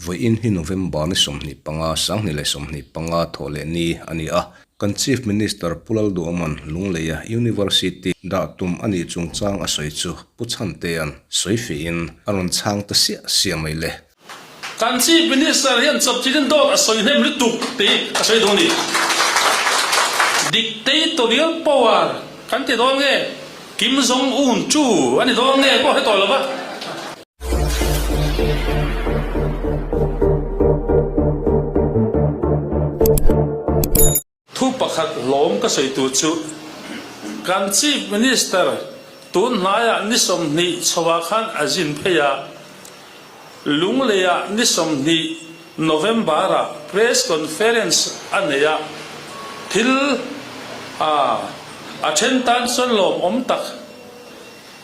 Vawiin hi November ni 25, 2025 thawh leh ni a ni a. Kan Chief Minister Pu Lalduhawma'n Lungleia University dah tum a nih chungchang a sawi chu Pu Chhantea'n sawi fihin a rawn chhang ta siah siah mai le. Kan Chief Minister hian chawpchilhin dawt a sawi hnem lutuk tih ka sawi dawn a ni. Dictatorial power kan ti dawn nge? Kim Jong Un chu a ni dawn nge pawh hre tawh lo va. Thu pakhat hlawm ka sawi tur chu kan Chief Minister tun hnaiah ni 20 chhoah khan a zin phei a, Lungleiah ni 20 November-ah Press Conference a nei a, thil a a then tan chuan lawmawm tak.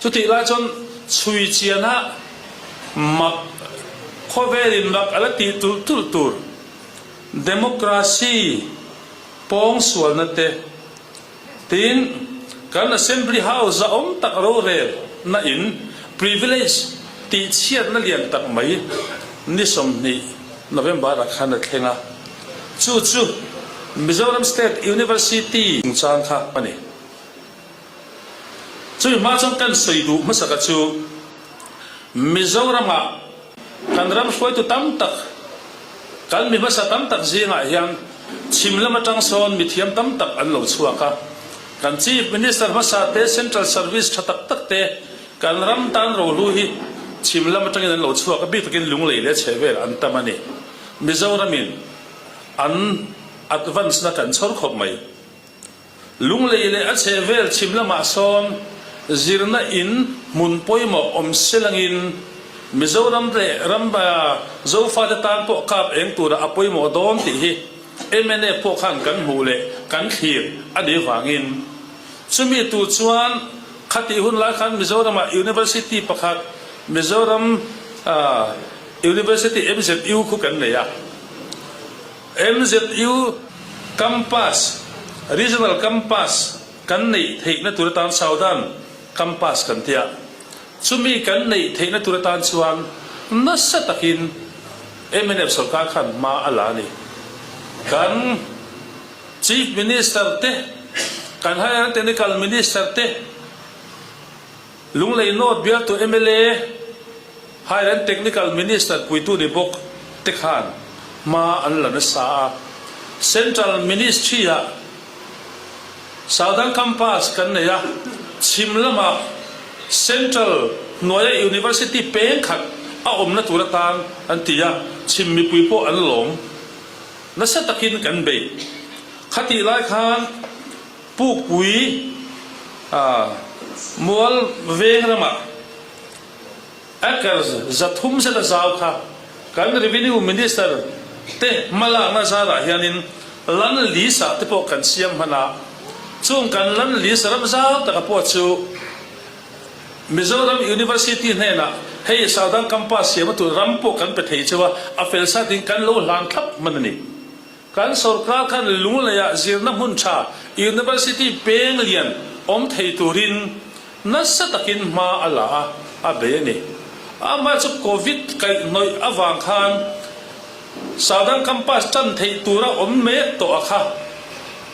Chutih lai chuan chhui chiana mak khawvelin mak a la tih tulh tulh tur. Democracy pawng sualna te tin kan Assembly House a awm tak rorel na in privilege tih chhiatna lian tak mai ni 20 November ah khan a thleng a, chu chu Mizoram State University chungchang kha a ni. Chumi hma chuan kan sawi duh hmasaka chu Mizoram ah Kan ram hruaitu tam tak, kan mi hmasa tam tak zingah hian chhim lam atang sawn mithiam tam tak an lo chhuak a. Kan Chief Minister hmasa te, Central Service tha tak tak te kan ram tan rohlu hi chhim lam atangin an lo chhuak a, bik takin Lunglei leh chhehvel an tam a ni. Mizoramin an advance na kan chhawr khawp mai. Lunglei leh a chhehvel chhim lamah sawn zirna in hmun pawimawh awm selangin Mizoram leh ram Zofate tan pawh kap eng tura a pawimawh dawn tih hi mnf pawh khan kan hmuh leh kan thlir a nih vangin chumi tur chuan khatih hun lai khan Mizoramah University pakhat Mizoram University MZU khu kan nei a. MZU Campus, Regional Campus, kan neih theihna tur atan Southern Campus kan ti a, chumi kan neih theihna tur atan chuan nasa takin mnf sorkar khan hma a la a ni. Kan Chief Minister te, kan Higher Technical Minister te, Lunglei North bialtu mla, Higher and Technical Minister puitu ni bawk te khan hma an la nasa a. Central Ministry-ah Southern Campus kan nei a, chhim lamah Central hnuaia University peng khat a awmna tur atan an ti a, chhim mipui pawh an lawm nasa takin kan bei. Khatih lai khan Pukpui mual veng ramah acre 300 zet a zau kha kan Revenue Minister te hmalakna zarah hianin land lease ah te pawh kan siam hman a, chung kan land lease ram zau taka pawh chu Mizoram University hnenah hei Southern Campus siamna tur ram pawh kan pe thei cheu a, a fel satin kan lo hlan thlap hman a ni. Kan sorkar khan Lungleiah zirna hmun tha University peng lian awm thei turin nasa takin hma a la a, a bei a ni. Amah chu Covid kaihhnawih avang khan Southern Campus tan theih tura awm mek tawh a kha.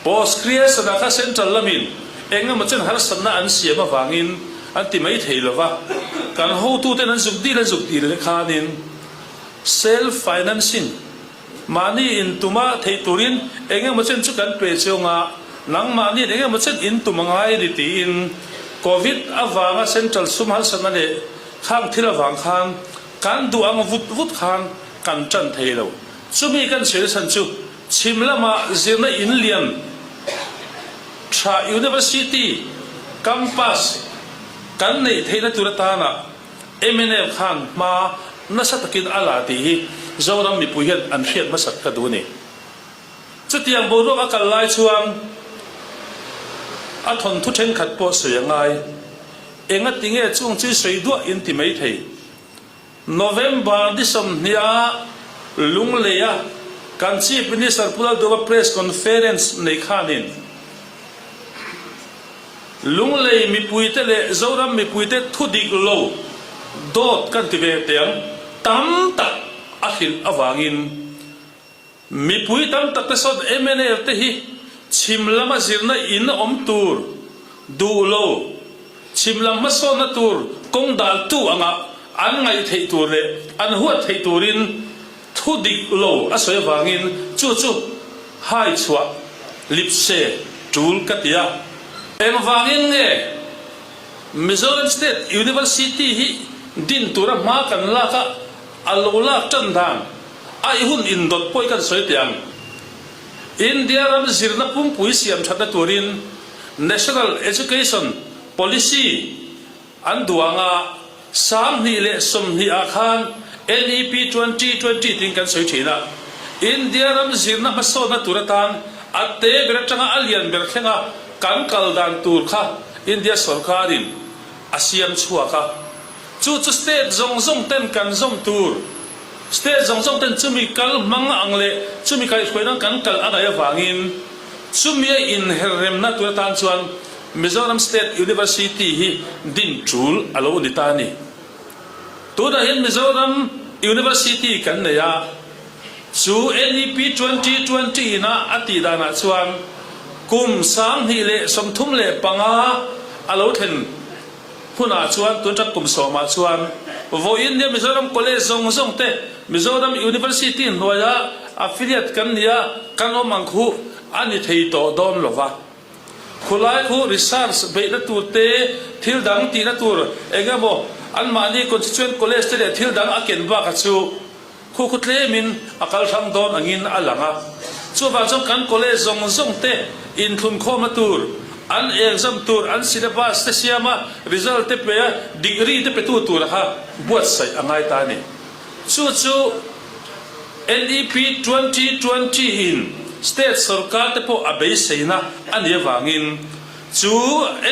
Post creation ah kha Central lamin eng emaw chen harsatna an siam avangin an ti mai thei lova, kan hotuten an zuk dil an zuk dil leh khanin self financing Mahni in tuma theih turin eng emaw chen chu kan pe chiang a, nangmahniin eng emaw chen in tum a ngai a ni tiin Covid avanga Central sum harsatna leh khang thil avang khan kan duh ang vut vut khan kan tan thei lo. Chumi kan sawi chhan chu chhim lama zirna in lian tha University campus kan neih theihna tur atana Mnf khan hma nasa takin a la tih hi Zoram mipui hian an hriat hmasak ka duh a ni. Chutiang boruak a kal lai chuan a thawnthu thenkhat pawh sawi a ngai. Enga tinge chung chu i sawi duah in ti mai thei. November ni 20 a Lungleia kan Chief Minister Pu Lalduhova Press Conference nei khanin, Lunglei mipuite leh Zoram mipuite thu dik lo dawt kan ti ve teh ang, tam tak a hrilh avangin mipui tam tak te sawn mnf te hi chhim lama zirna in awm tur duh lo, chhim lam hmasawnna tur kawng daltu anga an ngaih theih tur leh an huat theih turin thu dik lo a sawi avangin chu chu hai chhuah lipse tul ka ti a. Engvangin nge Mizoram State University hi din tura hma kan lak a, a lo lak tan dan a i hun indawt pawh i kan sawi teh ang. India ram zirna pumpui siam thatna turin National Education Policy an duang a, 2020 ah khan NEP 2020 tiin kan sawi thin a. India ram zirna hmasawnna tur atan a te ber atanga a lian ber thlenga kan kal dan tur kha India sorkarin a siam chhuak a. Chu chu state zawng zawng ten kan zawm tur, state zawng zawng ten chumi kal hmang ang leh chumi kaihhruainan kan kal a ngaih avangin chumi a inherremna tur atan chuan Mizoram State University hi din tul a lo ni ta a ni. Tunah hian Mizoram University kan nei a, chu NEP 2020 ina a tih danah chuan kum 2035 a lo thlen hunah chuan tun ṭang kum sawmah chuan vawiin nia Mizoram College zawng zawng te Mizoram University hnuaia affiliate kan nia kan awm ang khu a ni thei tawh dawn lo va. Khulai khu research beihna tur te, thil dang tihna tur eng emaw anmahni constituent college te leh thil dang a ken baka chu khu khu tlemin a kal hrang dawn angin a lang a. Chuvang chuan kan college zawng zawng te inthlunkhawmna tur, an exam tur, an syllabus te siam a, result te pe a, degree te petu tura kha buatsaih a ngai ta a ni. Chu chu NEP 2020 in state sorkar te pawh a beiseina a nih avangin chu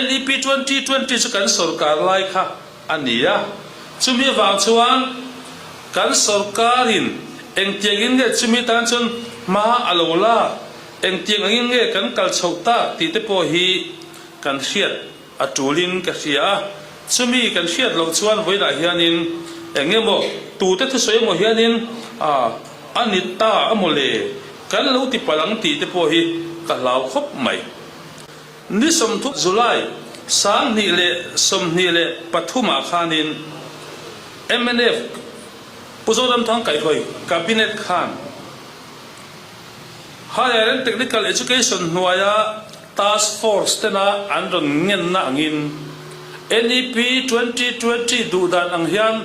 NEP 2020 chu kan sorkar lai kha a ni a. Chumi avang chuan kan sorkarin engtiangin nge chumi tan chuan hma a lo lak, engtiang angin nge kan kal chhoh tak tih te pawh hi kan hriat A tulin ka hria a, chumi kan hriat loh chuan vawiinah hianin eng emaw tute thusawi emaw hianin a a ni ta a maw le, kan lo ti palh ang tih te pawh hi ka hlau khawp mai. Ni 30 July 2023 ah khanin mnf Pu Zoramthang kaihhawi Cabinet khan Higher and Technical Education hnuaia Task Force tena an rawn ngenna angin NEP 2020 duh dan ang hian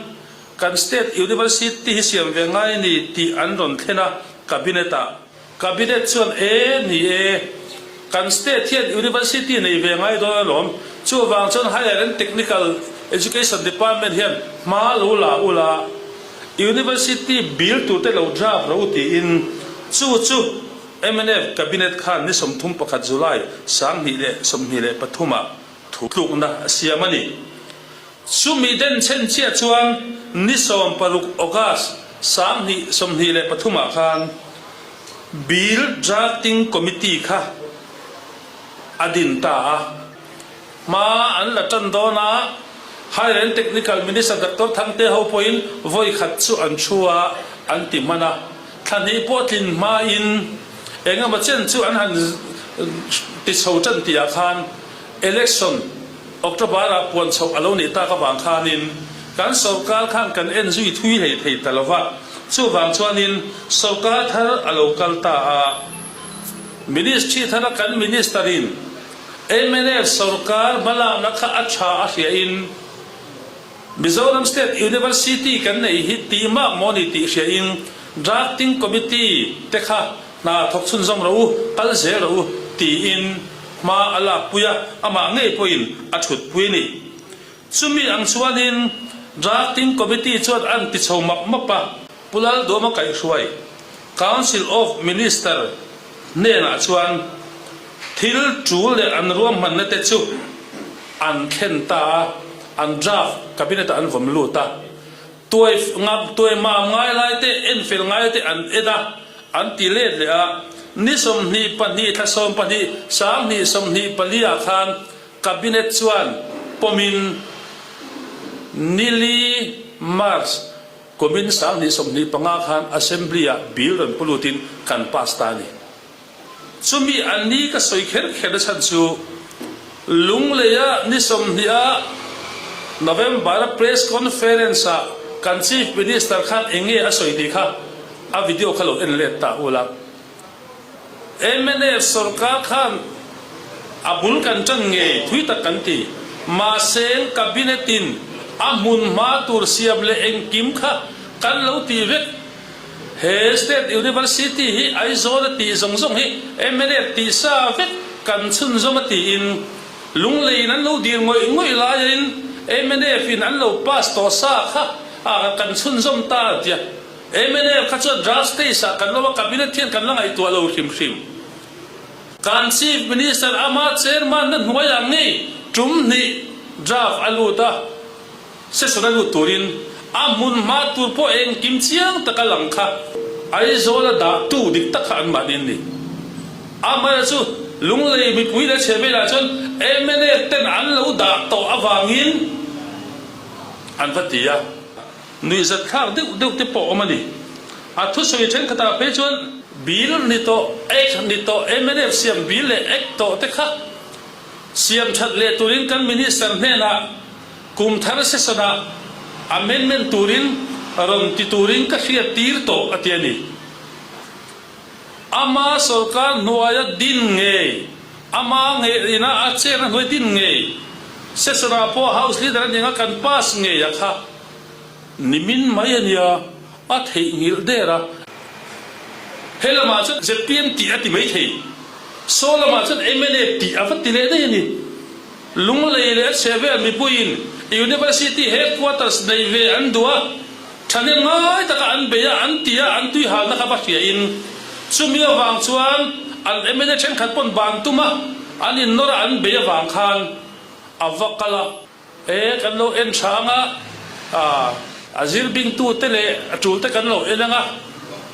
kan State University hi siam ve ngai a ni tih an rawn thlen a Cabinet-ah. Cabinet chuan e ni e, kan State hian University nei ve ngai dawn alawm, chuvang chuan Higher and Technical Education Department hian hma lo la ula, University bill turte lo draft ro tiin chu chu mnf Cabinet khan ni 31 July 2023 ah thu tlukna a siam a ni. Chumi denchhen chiah chuan ni 16 August 2023 ah khan Bill Drafting Committee kha a din ta a. Hma an la tan dawn a, Higher and Technical Minister Doctor Thangte ho pawhin vawi khat chu an thu a, an ti hman a. Thla hnih pawh tlin hmain eng emaw chen chu an han ti chho tan tihah khan Election October-ah puan chhoh a lo nih tak avang khanin kan sorkar khan kan en zui thui hlei thei ta lo va. Chuvang chuanin sorkar thar a lo kal ta a, Ministry thara kan Minister-in Mnf sorkar hmalakna kha a tha a hriain Mizoram State University kan neih hi tih mak maw ni tih hriain Drafting Committee te kha hna thawk chhunzawm rawh u, kal zel rawh u tiin hma a lakpui a, amah ngei pawhin a thutpui a ni. Chumi ang chuanin Drafting Committee chuan an ti chho map map a. Pu Lalduama kaihhruai Council of Minister hnenah chuan thil tul leh an ruahmanna te chu an thlen ta a, an draft cabinet ah an vawm lut a, tuai ngam tuai mam ngai lai te enfel ngai te an en a, an ti let leh a, ni 22 thla 12 2024 ah khan cabinet chuan pawmin nili March. Kumin 2025 khan Assembly-ah bill rawn pu lutin kan pass ta a ni. Chumi a ni ka sawi kher kher na chhan chu Lungleia ni 20 a November-a press conference-ah kan Chief Minister khan eng nge a sawi tih kha a video kha lo en let ta ula. Mnf sorkar khan a bul kan tan ngei thui tak kan ti. Mahse Cabinet-in a hmun hma tur siam leh engkim kha kan lo ti vek. He State University hi Aizawl a tih zawng zawng hi mnf tih sa vek kan chhunzawm a tiin Lungleiin an lo dil ngawih ngawih laiin mnf in an lo pass tawh sa kha a kan chhunzawm ta a tia. Mnf kha chuan draft stage ah kan lo a cabinet hian kan la ngaihtuah lo hrim hrim. Kan Chief Minister ama chairman na hnuaiah ngei tum hnih draft a lut a. Session a lut turin a hmun hma tur pawh engkim chiang taka lang kha Aizawl a dah tu dik tak kha an mahni an ni. Amaherawhchu chu Lunglei mipui leh chhe velah chuan mnf ten an lo dah tawh avangin an va ti a. Nuihzat thlak deuh deuh te pawh awm a ni. A thusawi thenkhatah phei chuan bill ni tawh, act ni tawh, mnf siam bill leh act tawh te kha siam that leh turin kan Minister hnenah Kum thar session-ah amendment turin rawn ti turin ka hriat tir tawh a ti a ni. Ama sorkar hnuaia din ngei, ama ngei ina a chair-na hnuai din ngei, session-ah pawh House Leader a ni anga kan pass ngei a kha nimin mai a nia, a theihnghilh der a. He lamah chuan zpm tih a ti mai thei, saw lamah chuan mna tih a va ti leh daih a ni. Lunglei leh a chhe vel mipuiin University headquarters nei ve an duh a, thahnem ngai taka an bei a, an ti a, an tui halna kha va hriain chumi avang chuan an mla thenkhat pawn ban tum a, an innawr a an bei avang khan a va kal a. E, kan lo en tha ang a, a zir bingtute leh a tulte kan lo en ang a,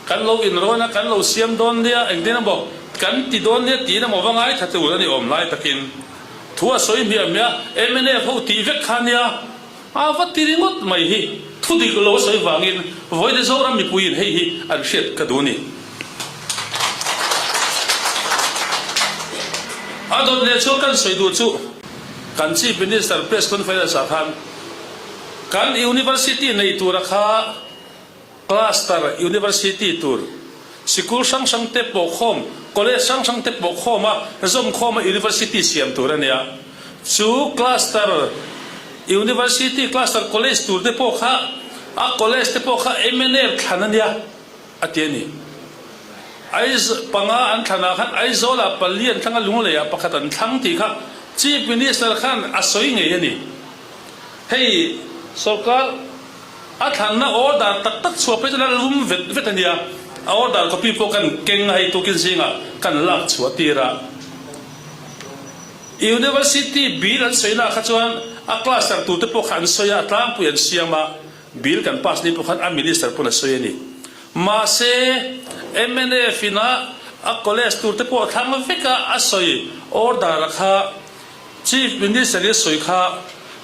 kan lo inrawn a, kan lo siam dawn nia, engtin emaw kan ti dawn nia tiin emaw va ngaithla tur a ni awm lai takin thu a sawi hmiah hmiah a, mnf ho tih vek kha nia, a va ti ringawt mai hi thu dik lo a sawi vangin vawiin Zoram mipuiin hei hi an hriat ka duh a ni. A dawt leh chuan kan sawi duh chu. Kan Chief Minister Press Conference ah khan kan University nei tura kha Cluster University tur sikul hrang hrang te pawh khawm, College hrang hrang te pawh khawm a zawm khawm a University siam tur a nia. Chu Cluster University, Cluster College tur te pawh kha a College te pawh kha mnf thlan a nia. A ti a ni. Aiz panga an thlanah khan Aizawlah pali an thlang a, Lungleiah pakhat an thlang tih kha Chief Minister khan a sawi ngei a ni. Hei sorkar a thlanna order tak tak chhuah phei chuan a lum vet vet a nia. A order copy pawh kan keng a hei tukin zingah kan lak chhuah tir a. University bill an sawina kha chuan a cluster turte pawh kha an sawi a, a tlangpui an siam a. Bill kan pass ni pawh khan a minister pawn a sawi a ni. Mahse, mnf in a a college tur te pawh a thlang vek a, a sawi order a kha Chief Minister in a sawi kha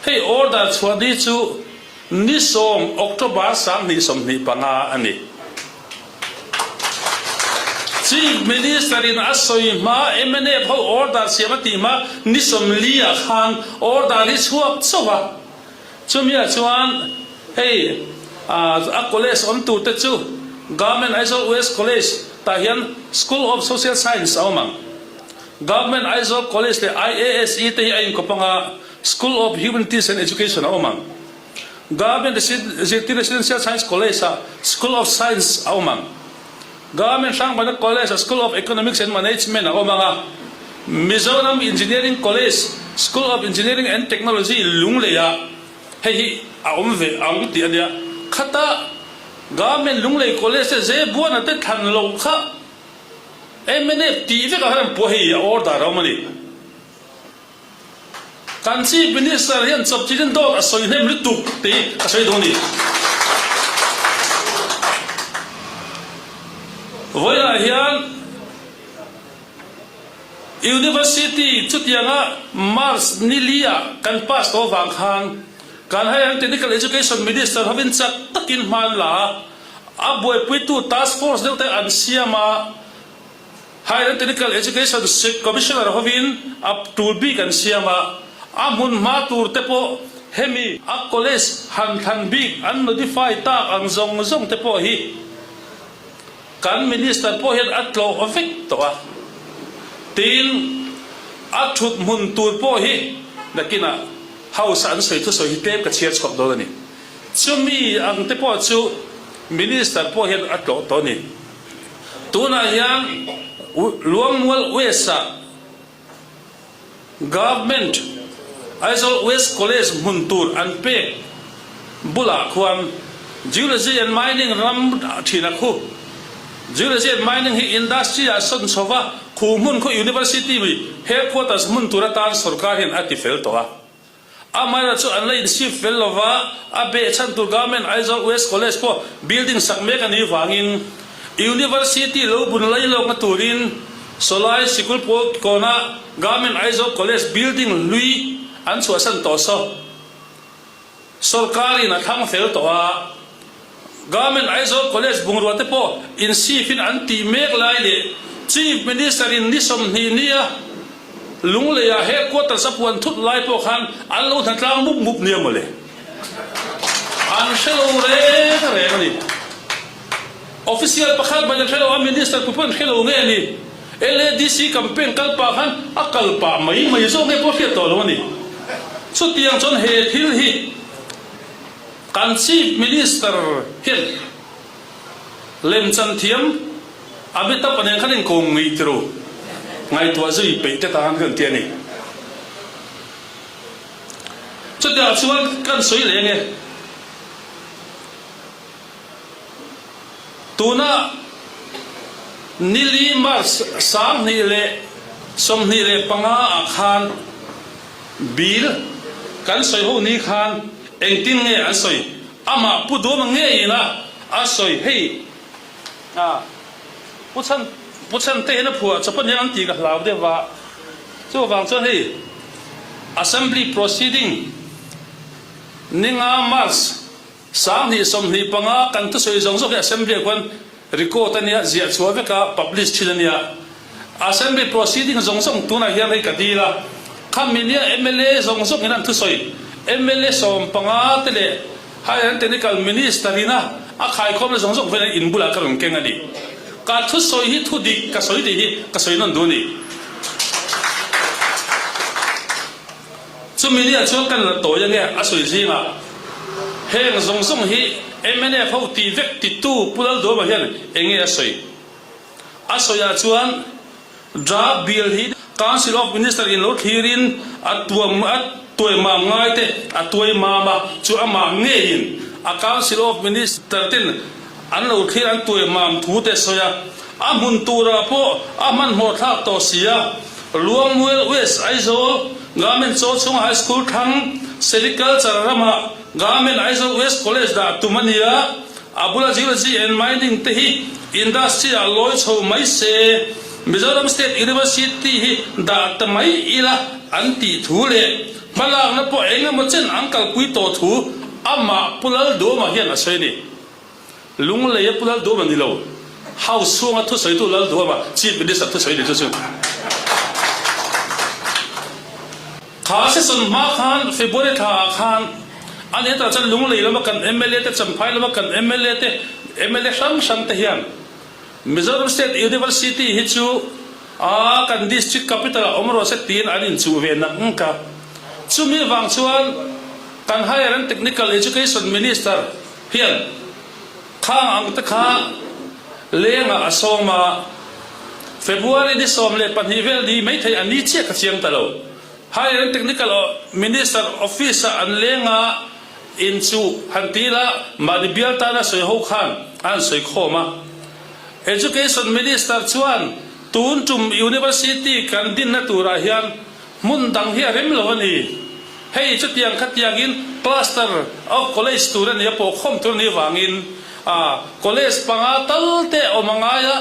hei order chhuah ni chu ni sawm October 2025 a ni. Chief Minister in a sawi hma mnf ho order siam a tih hma ni 40 ah khan order hi chhuak chauh a. Chumiah chuan hei a college awm tur te chu Government Aizawl West College tah hian School of Social Science a awm ang. Government Aizawl College leh IASE te hi a inkawp ang a, School of Humanities and Education a awm ang. Government Zirtir Residential Science College ah School of Science a awm ang. Government Hrangbana College ah School of Economics and Management a awm ang a, Mizoram Engineering College School of Engineering and Technology Lunglei ah hei hi a awm ve ang tih a nia. Khata Government Lunglei College te Zebuana te thlan loh kha mnf tih vekah khan an puah hei a order a awm a ni. Kan Chief Minister hian chawpchilhin dawt a sawi hnem lutuk tih ka sawi dawn a ni. Vawiinah hian University chutianga March ni li ah kan pass tawh avang khan. Kan Higher and Technical Education Minister hovin chak takin hma an la a, a buaipuitu task force deuh te an siam a, Higher and Technical Education Commissioner hovin a tul bik an siam a, a hmun hma tur te pawh hemi a college han thlan bik an notify tak ang zawng zawng te pawh hi kan Minister pawh hian a tlawh vek tawh a. Tin, a thut hmun tur pawh hi nakinah House a an sawi thusawi hi tlem ka chhiar chhuak dawn a ni. Chumi ang te pawh chu Minister pawh hian a tlawh tawh a ni. Tunah hian Luangmual West-ah Government Aizawl West College hmun tur an pek bulah khuan Geology and Mining ram thin a khu. Geology and Mining hi industry-ah sawn chho va, khu hmun khu University headquarters hmun tur atan sorkar hian a ti fel tawh a. Amaherawhchu chu an la insip fel lo va, a behchhan tur Government Aizawl West College pawh building sak mek a nih vangin University lo bun lai lawkna turin Sawlai sikul pawl kawna Government Aizawl College building hlui an chhuahsan tawh saw sorkarin a thlang fel tawh a. Government Aizawl College bungrua te pawh insifin an tih mek lai leh Chief Minister in ni 20 nia Lungleiah headquarters a puan thut lai pawh khan an lo hnatlang mup mup nia mawle. An hre lo reng reng a ni. Official pakhat ban an hre lo a, Minister pui pawh an hre lo nge a ni. LADC campaign kal pah khan a kal pah mai mai zawk nge pawh a hriat tawh lo a ni. Chutiang chuan he thil hi Kan Chief Minister hian lemchan thiam Amitabh nen khan inkawm ngei tiro ngaihtuah zui peih te tan kan ti a ni. Chutiang chuan kan sawi leh nge tuna nili March 2025 ah khan Bill, Kan sawi ho ni khan engtin nge an sawi? Amah Pu Duama ngeiin a a sawi hei a Pu Chhan Pu Chhan te hian a phuah chawp aniang an tih ka hlau deuh va, chuvang chuan hei Assembly Proceeding ninga March 2025 kan thusawi zawng zawk hi Assembly ah khuan Record a nia, ziah chhuah vek a, publish thin a nia. Assembly proceeding zawng zawng tunah hian hei ka dil a, khami nia mla zawng zawng in an thusawi, mla 15 te leh Higher and Technical Minister in a a khaikhawmna zawng zawng velah in bulah ka rawn keng a ni. Ka thusawi hi thu dik ka sawi tih hi ka sawi nawn duh a ni. Chumi nia chuan kan la tawi ange a sawi zingah heng zawng zawng hi mnf ho tih vek titu Pu Lalduama hian enge a sawi? A sawiah chuan Draft Bill hi Council of Minister in lo thlirin a tuam a tuai mam ngai te a tuai mam a, chu amah ngeiin a Council of Minister ten an lo thlir an tuai mam thu te sawi a, a hmun turah pawh a hmanhmawh thlak tawh si a. Luangmual West Aizawl Government Chaw chhunga High School thlang Sericulture ramah Government Aizawl West College dah tum a ni a, a bula Geology and Mining te hi Industry ah lawi chho mai se, Mizoram State University hi dah ta mai ila an tih thu leh hmalakna pawh eng emaw chen an kalpui tawh thu amah Pu Lalduama hian a sawi a ni. Lunglei a Pu Lalduama ni lo, House chhunga thusawitu Lalduama, Chief Minister thusawi ni chu chu. Kha session hma khan February thla ah khan a ni hetah chuan Lunglei lama kan mla te, Champhai lama kan mla te, mla hrang hrang te hian Mizoram State University hi chu a kan district capital ah awm rawh se tiin an inchuh ve nak ngk a. Chumi vang chuan kan Higher and Technical Education Minister Hian khang ang te kha lengah a sawm a, February ni 12 vel ni maithei a ni chiah ka chiang ta lo. Higher and Technical Minister Office ah an leng a, in chu han ti ila mahni bial tana sawi ho khan a han sawi khawm a. Education Minister chuan tun tum University kan dinna turah hian Hmun dang hi a rem lo a ni. Hei chutiang khatiangin cluster of college tur a nia pawhkhawm tur a nih avangin a college panga tal te awm a ngai a,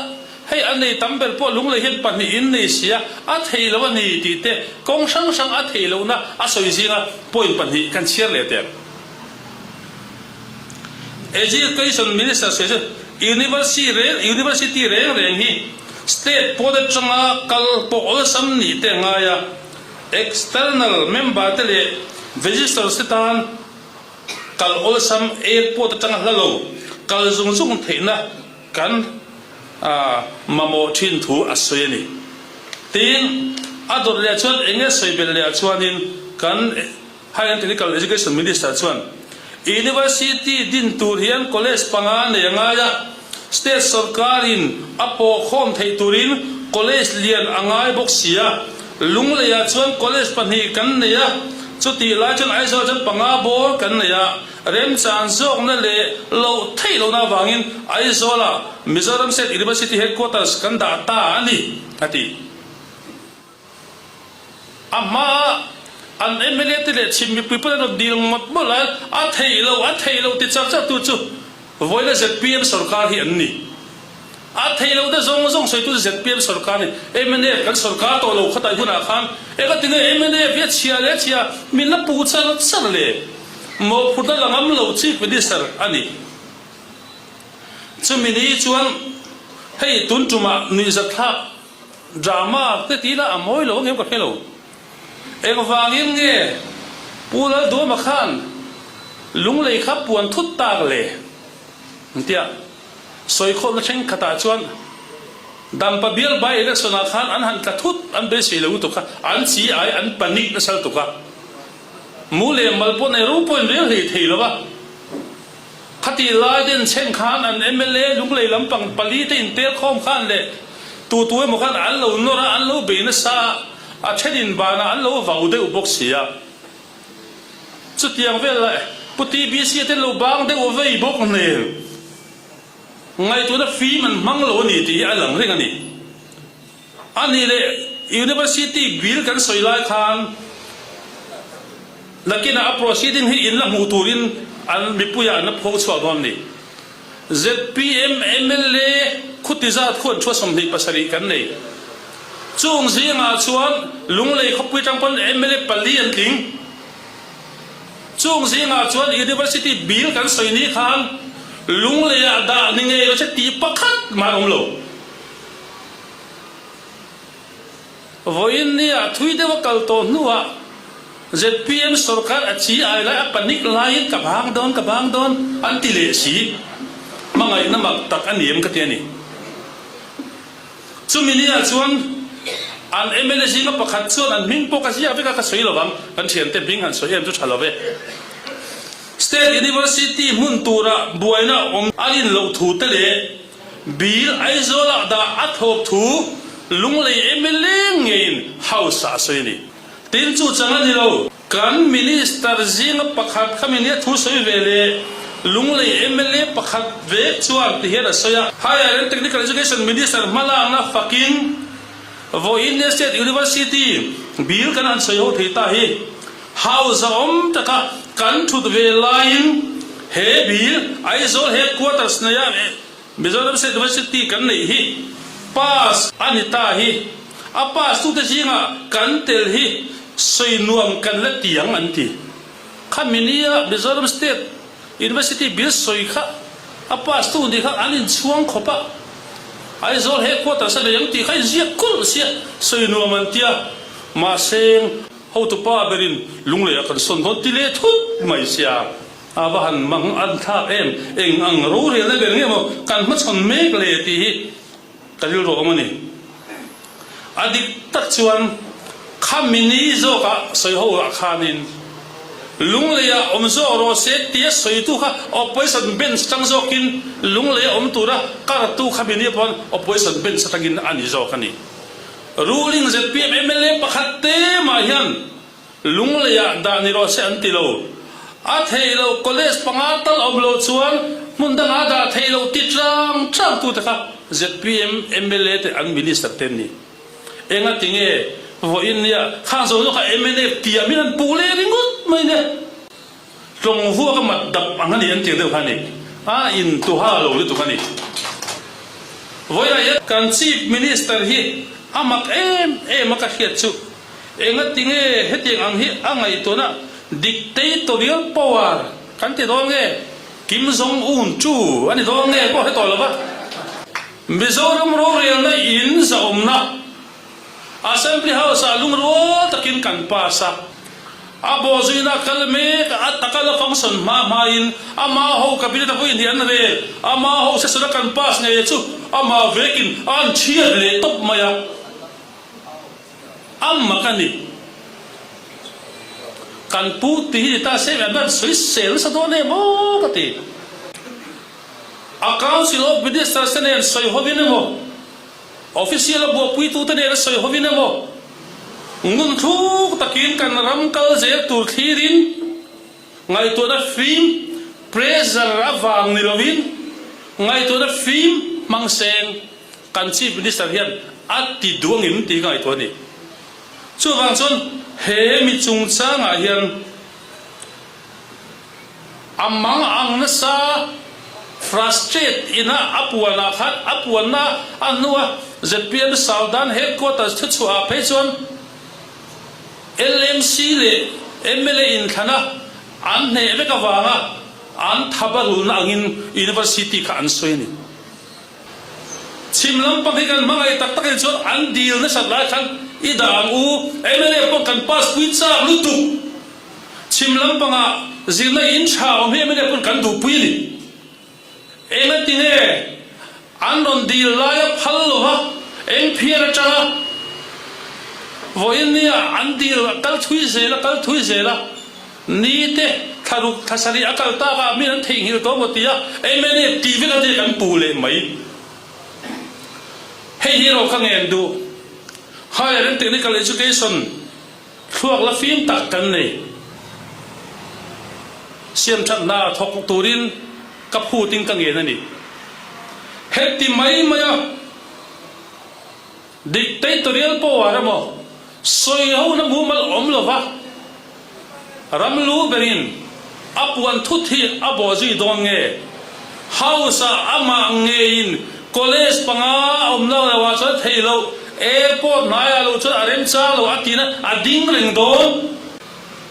hei a nei tam ber pawh Lunglei hian pahnihin nei sia a thei lo a ni tih te kawng hrang hrang a theih lohna a sawi zinga point pahnih kan chhiar leh teh. Education Minister sawi chu University reng University reng reng hi State pawn atanga kal pawh awlsam nih te a ngai a, External member te leh visitors te tan kal awlsam airport atanga hla lo kal zung zung theihna kan mamawh thin thu a sawi a ni. Tin, a dawt leh chuan eng nge sawi belh leh ah chuanin kan Higher and Technical Education Minister chuan University din tur hian college panga nei a ngai a, state sorkarin a pawhkhawm theih turin college lian a ngai bawk si a, Lungleiah chuan college pahnih kan nei a, chutih lai chuan Aizawl chuan panga bawr kan nei a, remchan zawkna leh loh theih lohna avangin Aizawlah Mizoram State University Headquarters kan dah ta a ni, a ti. A hmaa an mla te leh chhim mipui pawh an rawn dil ngawt ngawt lai a theih loh a theih loh ti char char tu chu vawiina zpm sorkar hi an ni. A theih loh te zawng zawng sawi tu chu zpm sorkar a ni. Mnf kan sorkar tawh lo khatai hunah khan eng a tinge mnf hi a chhia leh a chhia min la pu char char le mawhphurhna la ngam lo Chief Minister a ni. Chumi ni chuan hei tun tumah nuihzatthlak Drama te tih lah a mawi lo angem ka hre lo. Engvangin nge Pu Lalduama khan Lunglei kha puan thut tak le? Tia sawikhawmna thenkhatah chuan Dampa bial by election ah khan an han tla thut an beisei lo lutuk kha an chi ai an panic nasa lutuk a. Mu leh mal pawh nei ro pawhin rel hlei thei lo a. Khatih lai den chhen khan an mla Lunglei lampang pali te intel khawm khan leh tu tu emaw khan an lo nawr a, an lo bei nasa a, a then in banah an lo vau deuh bawk si a. Chutiang vel lah Pu TBC te lo bang deuh vei bawk hmel. Ngaihtuahna fim an hmang lo a ni tih hi a lang reng a ni. A nih leh University bill kan sawi lai khan nakinah a proceeding hi in la hmuh turin an mipuiah an la pho chhuak dawn a ni. Zpm mla khuti zat khuan thua 27 kan nei. Chung zingah chuan Lunglei khawpui tang pawn mla pali an tling. Chung zingah chuan University bill kan sawi ni khan Lungleiah dah ni ngei lo se tih pakhat mah an awm lo. Vawiin nia thui deuh a kal tawh hnuah zpm sorkar a chi ai lai a panic laiin ka bang dawn ka bang dawn an ti leh si. Hmangaihna mak tak a ni em ka ti a ni. Chumi nia chuan an mla zinga pakhat chuan an hming pawh ka ziak vek a ka sawi lovang kan thiante hming han sawi em chu tha lo ve. State University hmun tura buaina awm a rin loh thu te leh Bill Aizawlah dah a thawk thu Lunglei mla ngeiin House ah a sawi a ni. Tin chu chang a ni lo. Kan Minister zinga pakhat kha min nia thu sawi ve leh Lunglei mla pakhat vek chuan ti hian a sawi a. Higher and Technical Education Minister hmalakna fakin vawiin State University Bill kan han sawi ho thei ta hi House a awm taka kan thut ve laiin he bill Aizawl headquarters neia Mizoram State University kan neih hi pass a ni ta hi a pass tute zingah kan tel hi sawi nuam kan la ti ang an ti. Khami nia Mizoram State University bill sawi kha a pass tu nih kha an inchhuang khawp a, Aizawl headquarters a nei ang tih kha inziak kulh sia sawi nuam an tia mahse, Hotupa berin Lunglei ah kan sawn dawn ti leh thut mai sia, a va han mang an thlak em, eng ang rorelna ber nge maw kan hmachhawn mek le tih hi ka rilru awm a ni. A dik tak chuan kha mini zawkah sawi ho ah khanin Lunglei ah awm zawk rawh se tia sawitu kha opposition bench atang zawkin Lunglei a awm tura kartu kha mini pawn opposition bench atangin a ni zawk a ni. Ruling zpm mla pakhat te mah hian Lunglei ah dah ni rawh se an ti lo. A theih loh college panga tal awm lo chuan hmun dang ah dah theih loh ti tlang tlang tu te kha zpm mla te an minister te an ni. Enga ti nge vawiin nia khang zo zawk kha mnf tiam in an puh leh ringawt mai nia. Tlawng vuak a mat dap ang a ni an tih deuh kha a ni. A intuha lo lutuk a ni. Vawiinah hian kan Chief Minister hi a mak em em a ka hriat chu enga tinge hetiang ang hi a ngaihtuahna dictatorial power kan ti dawn nge? Kim Jong Un chu a ni dawn nge pawh hre tawh lo va. Mizoram rorelna in zahawmna Assembly House ah lungrual takin kan pass a. A bawhzuina kal mek a taka la function hma hmain ama ho cabinet a vawiin hi an rel. Ama ho session a kan pass ngei chu ama vekin a an thiat leh tawp mai a. A mak a ni. Kan pu ti hi ni ta se an sawi sel nasa dawn em aw ka ti. A Council of Ministers te nen sawi hovin emaw, Official a buapuitute nen a sawi hovin emaw, ngun thluk takin kan ram kal zel tur thlirin ngaihtuahna fim, pressure avang ni lovin ngaihtuahna fim hmang seng kan Chief Minister hian a ti duangin tih ka ngaihtuah a ni. Chuvang chuan he mi chungchangah hian A mang ang nasa frustrate ina a puanah khan a puanna a hnua zpm Southern Headquarters thuchhuah ah phei chuan LMC leh mla inthlana an hneh vek avanga an thaba rulna angin University kha an sawi a ni. Chhim lampang hi kan hmangaih tak takin chuan an dil nasat lai khan i dah ang u, mla pawh kan pass pui chak lutuk. Chhim lampangah zirna in tha awm hi mla pawn kan duhpui a ni. Engati nge an rawn dil laia phal lova eng phiar atanga vawiin nia an dil a kal thui zel a kal thui zel a, ni te thla ruk thla sarih a kal tak ah min an theihnghilh tawh maw tia mla tih vek a kan pu leh mai. Hei hi erawh ka ngen duh. Higher and Technical Education. Thluak la fim tak kan nei. Siamthat hna thawk turin ka phutin ka ngen a ni. Heti mai maia dictatorial power emaw sawihona mumal awm lova ram lu berin a puan thut hi a bawhzui dawn nge? House-ah amah ngeiin college panga awmna lo ah chuan theih loh, airport hnaiah lo chuan a remchang lo a tina a ding reng dawn.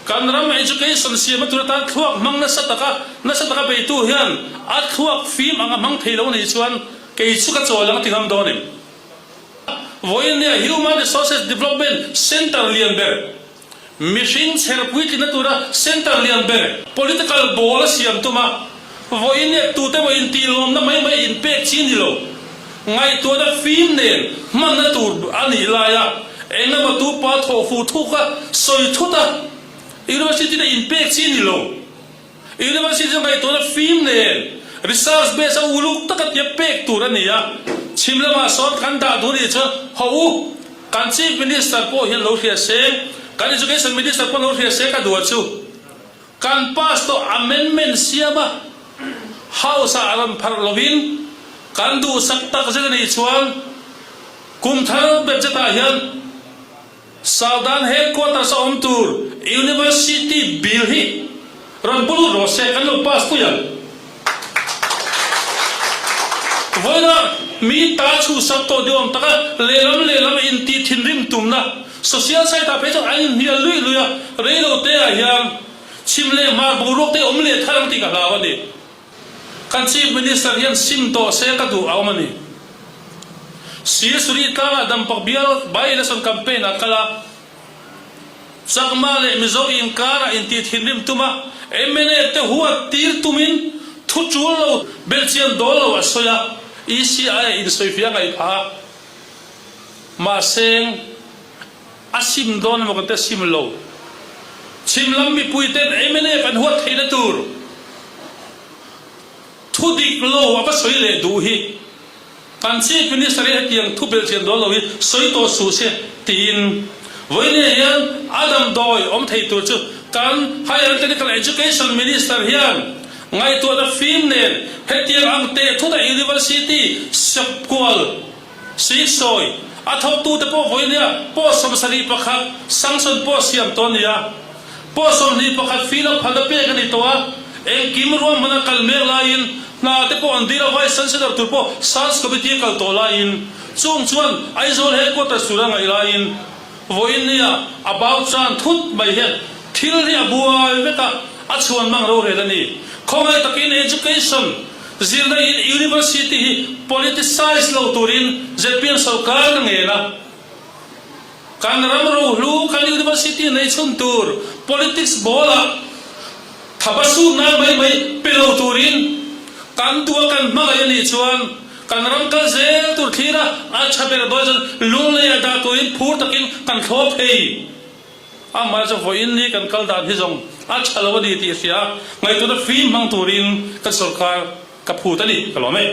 Kan ram education siamna tur atan thluak hmang nasa taka nasa taka beitu hian a thluak fim anga hmang thei lo anih chuan kei chu ka chawl ang a ti ngam dawn em? Vawiin nia Human Resources Development Centre lian ber Mihring chher puitlina tura centre lian ber political ball a siam tum a, vawiin leh tute maw intih lawmna mai mai inpek chi ni lo. Ngaihtuahna fim nen hmanna tur a nih laia engemaw tu pa thawhfu thuk a sawi thut a, university te inpek chi ni lo. University chu ngaihtuahna fim nen research base a uluk taka tia pek tur a ni a, chhim lamah sawn kan dah duh nih chuan haw u, kan Chief Minister pawh hian lo hria se, kan Education Minister pawh lo hria se ka duh chu kan pass tawh amendment siam a, House ah rawn pharh lovin kan duhsak tak zet a nih chuan kum thar budget ah hian Southern Headquarters a awm tur University Bill hi rawn pu lut rawh se, kan lo pass pui ang. Vawiina mi ta chhuhsak tawh ni awm taka lehlam lehlam intih thinrim tumna social site ah phei chuan an inhnial luih luih a, reilo te ah hian chhim leh hmar boruak te awm leh thar ang tih ka hlau a ni. Kan Chief Minister hian sim tawh se ka duh a awm a ni. Silsuri tlangah Dampak bial by-election campaign ah kal a, Chakma leh Mizo inkarah intih thinrim tum a, mna te huat tir tumin thu tul lo belhchian dawl lo a sawi a, ECI a insawifiah a ngaih phah a. Mahse, a sim dawn emaw kan ti a sim lo. Chhim lam mipui ten mna kan huat theihna tur thu dik lo a va sawi leh duh hi kan Chief Minister hi hetiang thu belhchian dawn lo hi sawi tawh suh se tiin vawiin hian a damdawi awm thei tur chu kan Higher and Technical Education Minister hian ngaihtuahna fim nen hetiang ang teh thut a University sawpkual Sisawi, a thawktute pawh vawinia pawh 71 sanction pawh siam tawh a ni a. Pawh 21 fee lo phalna pek a ni tawh a, engkim ruahman a kal mek laiin hna te pawh an dil a, Vice Chancellor tur pawh Search Committee a kal tawh laiin chung chuan Aizawl Headquarters tur a ngaih laiin vawinia a bau chan thut mai hian thil hi a buai vek a. A chhuan mang rorel a ni. Khawngaih takin Education, zirna in University hi politicize lo turin zpm sorkar ka ngen a. Kan ram rohlu kan University nei chhun tur politics ball ah thaba sut nan mai mai pe lo turin kan duh a kan hmangaih a nih chuan kan ram kal zel tur thlir a a tha ber dawn chuan lunglei ah dah turin phur takin kan thlawp thei. Amah chu vawiin ni kan kal dan hi zawng a tha lo a ni tih hria ngaihtuahna fim hmang turin kan sorkar ka phut a ni, ka lawm e.